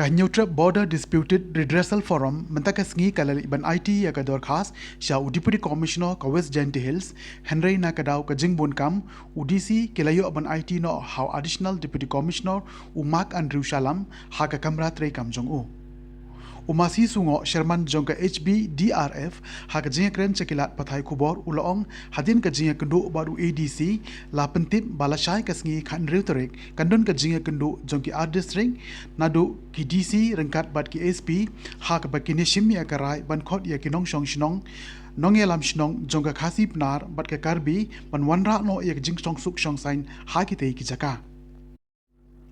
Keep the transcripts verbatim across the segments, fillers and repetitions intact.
Hynñiewtrep Border Disputed Redressal Forum mynta ka sngi ka la leit ban aiti ïa ka dorkhas sha u Deputy Commissioner ka West Jaintia Hills, hynrei na ka daw ka jingbun kam, u D C ki la ïoh ban aiti noh ha u Additional Deputy Commissioner u Mark Andrew Shallam ha ka kamra treikam jong u. U Masi Sungoh, Chairman jong ka H B D R F, ha ka jingïakren sha ki lad pathai khubor u la ong, hadien ka jingïakynduh bad u A D C, la pyntip ba lashai ka sngi khathynriew tarik kan don ka jingïakynduh jong ki ar district, naduh ki D C ryngkat bad ki S P, ha kaba kin ïashim ïa ka rai ban khot ïa ki nongshong shnong, nongïalam shnong jong ka Khasi Pnar bad ka Karbi ban wanrah noh ïa ka jingshongsuk shongsaiñ ha kitei ki jaka.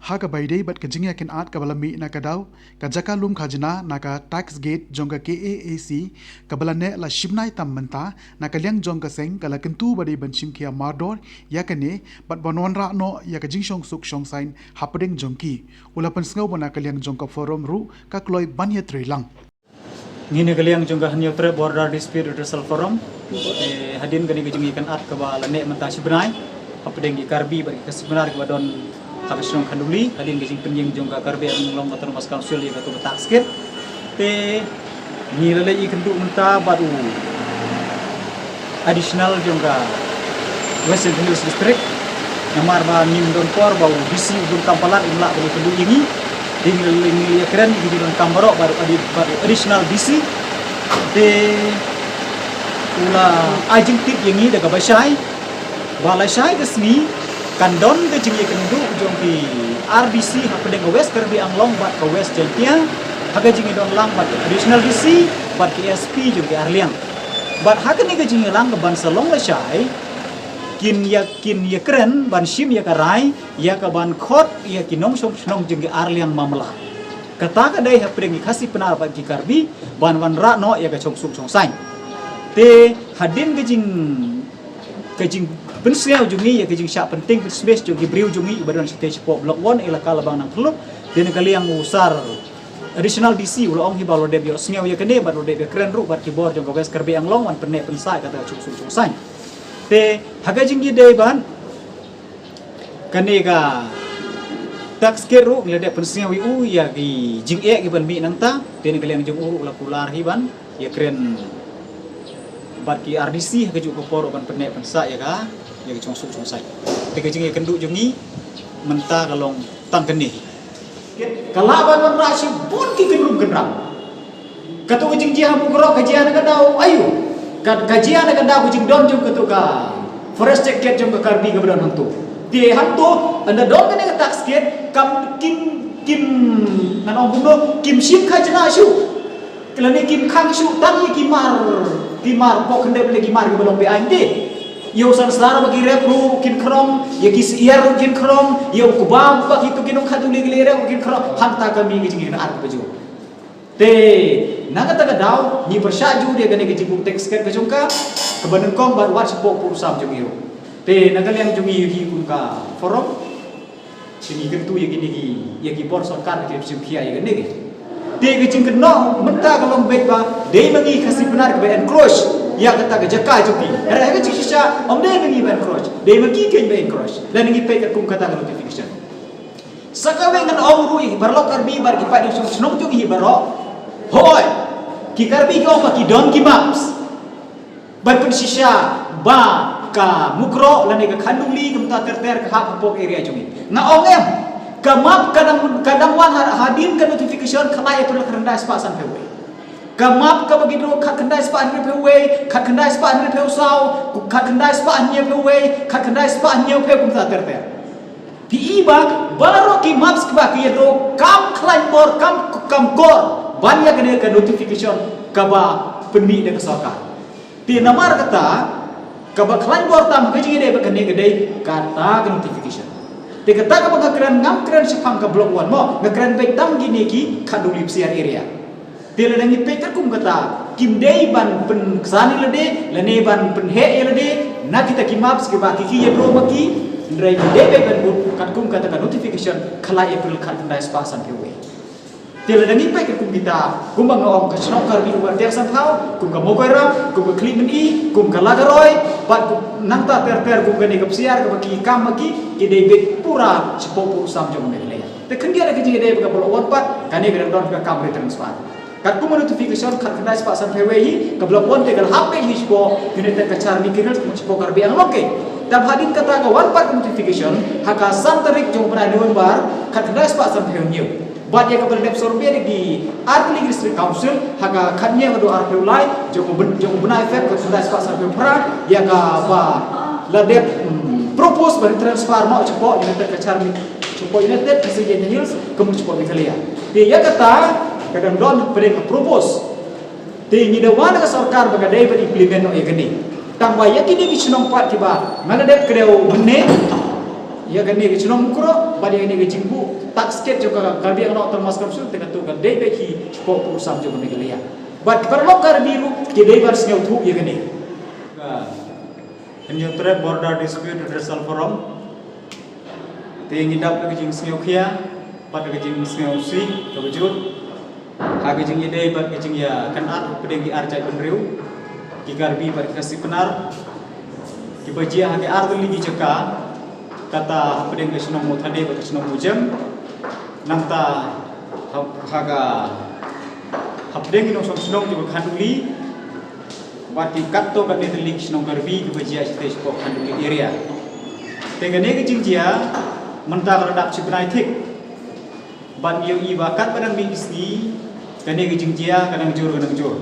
Ha kaba ïadei bad ka jingïakynad kaba la mih na ka daw ka jaka lum khajna na ka tax gate jong ka K A A C, kaba la neh la shim bnai tam mynta, na ka liang jong ka seng ka la kyntu ba dei ban shim khia mardor ïa kane bad ban wanrah noh ïa ka jingshongsuk shongsaiñ hapdeng jong ki. U la pynsngew ba na ka liang jong ka forum ruh ka kloi ban ïatrei lang. Ngi na ka liang jong ka Hynñiewtrep Border Dispute Redressal Forum, eh, hadien kane ka jingïakynad kaba la neh mynta shi bnai hapdeng ki Karbi bad ki Khasi Pnar kiba don ha ka shnong Khanduli, hadien ka jingpynïeng jong ka Karbi Anglong Autonomous Council ïa kato ka tax gate. Te ngi la leit ïakynduh mynta bad u Additional jong ka West Jaintia Hills District. Namar ba ngim don por ba u D C u bun kam palat, um lah ban ïakynduh ïa ngi. Te ngi la leit, ngi la ïakren, ngi don kam baroh bad u Addi-, bad u Additional D C. Te u la ai jingtip ïa ngi da kaba shai ba lashai ka sngi kan don ka jingïakynduh jong ki ar D C hapdeng ka West Karbi Anglong bad ka West Jaintia, ha ka jingïadon lang bad ka Additional D C bad ki S P jong ki ar liang. Bad ha kane ka jingïalang kaban sa long lashai, kin ïa, kin ïakren ban shim ïa ka rai ïa kaban khot ïa ki nongshong shnong jong ki ar liang mamla. Kata ka dei hapdeng ki Khasi Pnar bad ki Karbi ban wanrah noh ïa ka shongsuk shongsaiñ. Te hadien ka jing, ka jingpynsngew jong ngi ïa ka jingshah pynting pynsmej jong ki briew jong ngi iba don shatei shapoh Block One, Elaka Labang Nangphyllut. Te na ka liang u Sir Additional D C u la ong hi ba u la dep ïohsngew ïa kane bad u la dep ïakren ruh bad ki bor jong ka West Karbi Anglong ban pynneh pynsah ïa kata ka shongsuk shongsaiñ. Te ha ka jingïadei bad kane ka tax gate ruh ngi la dep pynsngew ïa u ïa ki jingeh kiban mih nangta. Te na ka liang jong u ruh u la kular hi ban ïakren bad ki ar D C ha kajuh ka por ban pynneh pynsah ïa ka, ïa ka shongsuk shongsaiñ. Te ka jingïakynduh jong ngi mynta ka long tang kane hi. Ka lah ban wanrah shibun ki kynrum kynram. Kato ka jingjia ha Mukroh ka jia na ka daw aiu? Ka, ka jia na ka daw ka jingdon jong kato ka forest check gate jong ka Karbi kaba don hangto. Te hangto ynda don kane ka tax gate kam, kim, kim, ngan ong kumno, kim shim khajna shuh. Lane kim khang shuh tang ïa ki mar, ki mar pok hynrei lane ki mar kiba long be-aiñ te. Ïa u sansar ba ki rep ruh kin khrong, ïa ki syiar ruh kin khrong, ïa u kbam ba kito ki nongkhatduh lei lei rep ruh kin khrong. Hangta ka mih ka jingïakynad kaba jur. Te na kata ka daw ngi pyrshah jur ïa kane ka jingbuh tax gate ka jong ka, kaba nyngkong bad wat shapoh pur sam jong ngi ruh. Te na ka liang jong ngi hi kum ka forum, te ngi kyntu ïa kine ki, ïa ki bor sorkar ki dep shim khia ïa kane ki. Te ka jingkynnoh mynta ka long beit ba dei ma ngi Khasi Pnar kiba encroach ïa kata ka jaka jong ki. Hynrei ha ka jingshisha ym dei ma ngi ba encroach, dei ma ki keiñ ba encroach. Lane ngi peit katkum kata ka notification. Sa kawei ngan ong ruh ïa ki paralok Karbi bad ki paid nongshong shnong jong ngi baroh. Hooid, ki Karbi ki ong ba ki don ki maps ban pynshisha ba ka Mukroh lane ka Khanduli kumta ter ter ka hap hapoh area jong ngi. Nga ong em, ka map ka dang, ka dang wan ha-, hadien ka notification khatlai April khatkhyndai spah sanphew wei. Ka map kaba ki draw khatkhyndai spah hynriewphew wei, khatkhyndai spah hynriewphew saw, khatkhyndai spah hynñiewphew wei, khatkhyndai spah hynñiewphew kumta ter ter. Phi i ba baroh ki maps kiba ki ïa draw kam khlaiñ bor, kam, kam kor ban ïa kane ka notification kaba pynmih da ka sorkar. Te namar kata kaba khlaiñ bor tam ka jingïadei bad kane ka dei kata ka notification. Te kata kaba nga kren, ngam kren shaphang ka Block One mo, nga kren beit tang kine ki Khanduli Psiar area. Te lada ngi peit katkum kata kim dei ban pynksan ïa lade lane ban pynheh ïa lade na kita ki maps kiba ki, ki ïa draw ma ki. Hynrei ngi dei beit ban bud katkum kata ka notification khatlai April khatkhyndai spah sanphew wei. Te lada ngi peit katkum kita, kumba nga ong ka shnong Karbi Umrangso Sanghaw, kum ka Mokoiram, kum ka Khliehmyni, kum ka Lagaroi, bad kum nangta ter ter kum kane ka Psiar kaba ki kam ma ki, ki dei beit pura shapoh pur sam jong Meghalaya. Te khyndiat ka jingïadei ba ka block wan pat, kane ka dang don ka kam retransfer. Katkum ka notification khatkhyndai spah sanphew wei hi, ka block wan te ka la hap beit hi shapoh United Kachar Mikir Hills, shapoh Karbi Anglong kein. Te hadien kata ka wan pat ka notification ha ka san tarik jong u bnai November, khatkhyndai spah sanphew hynñiew. Bad ïa kaba la dep survey da ki artylli ki District Council ha ka khathynñiew haduh arphew lai jong u bn-, jong u bnai Feb, khatkhyndai spah sanphew phra, ïa kaba la dep, hmm, propose ban retransfer noh shapoh United Kachar Mi-, shapoh United Kachar Jaintia Hills, ka mut shapoh Meghalaya. Te ïa kata ka dang don hapdeng ka propose. Te ngi dawa na ka sorkar ba ka dei ban implement noh ïa kane. Tangba ïa kine ki shnong pat kiba nga la dep kdew mynne, ïa kane ka shnong Mukroh bad ïa kane ka jingbuh tax gate jong ka Karbi Anglong Autonomous Council, te kato ka dei beit hi shapoh u sam jong ka Meghalaya. Bad ki paralok Karbi ruh ki dei ban sngewthuh ïa kane. Ka Hynñiewtrep Border Dispute Redressal Forum. Te ngi dap da ka jingsngewkhia bad da ka jingsngewsih kaba jur ha ka jingïadei bad ka jingïakynad hapdeng ki ar jaitbynriew, ki Karbi bad ki Khasi Pnar, kiba jia ha ki artylli ki jaka, kata hapdeng ka shnong Mawthaddei bad ka shnong Mawjem, nangta ha, ha ka hapdeng ki nongshong shnong kiba khanduli, bad ki katto katne tylli ki shnong Karbi kiba jia shatei shapoh Khanduli area. Te kane ka jingjia mynta ka la dap shi bnai thik. Bad ngi ïohi ba katba dang mih ki sngi, kane ka jingjia ka dang jur, ka dang jur.